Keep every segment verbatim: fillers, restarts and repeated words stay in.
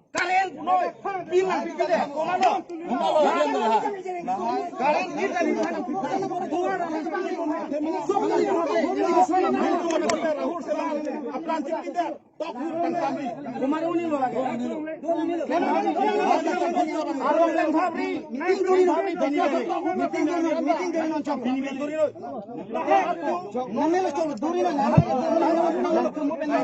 Current noi, bill lang pide, komalo. Current bill lang pide. Rahul Sema, apran tik pide. Tok hur kan samri. Komalo ni lo lagi. Aro kan samri. Meeting duri, meeting duri, meeting duri non chok. Nang nelo cholo duri na, nang nelo cholo duri na.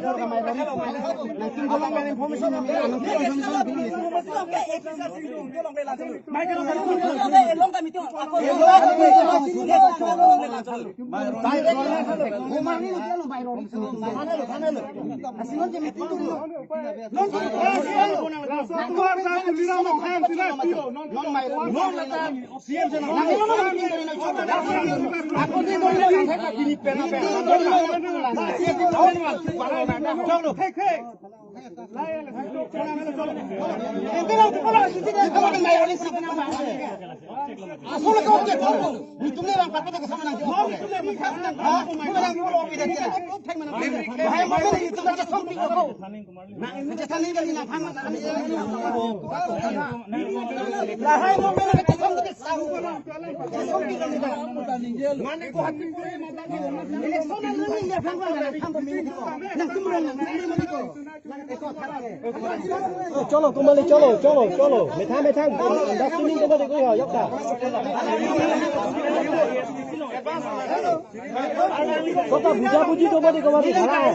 Cholo, Kumali, cholo, cholo, cholo. Methang, methang. Andas tuning Kumali, kuya, yok ta. Kota buja buji Kumali, Kumali, khara hai.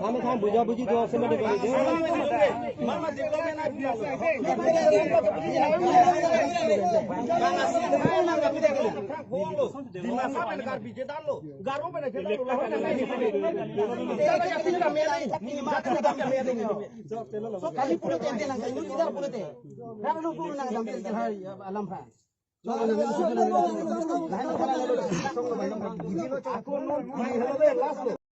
Kami kan buja buji do, semua di bawah dia.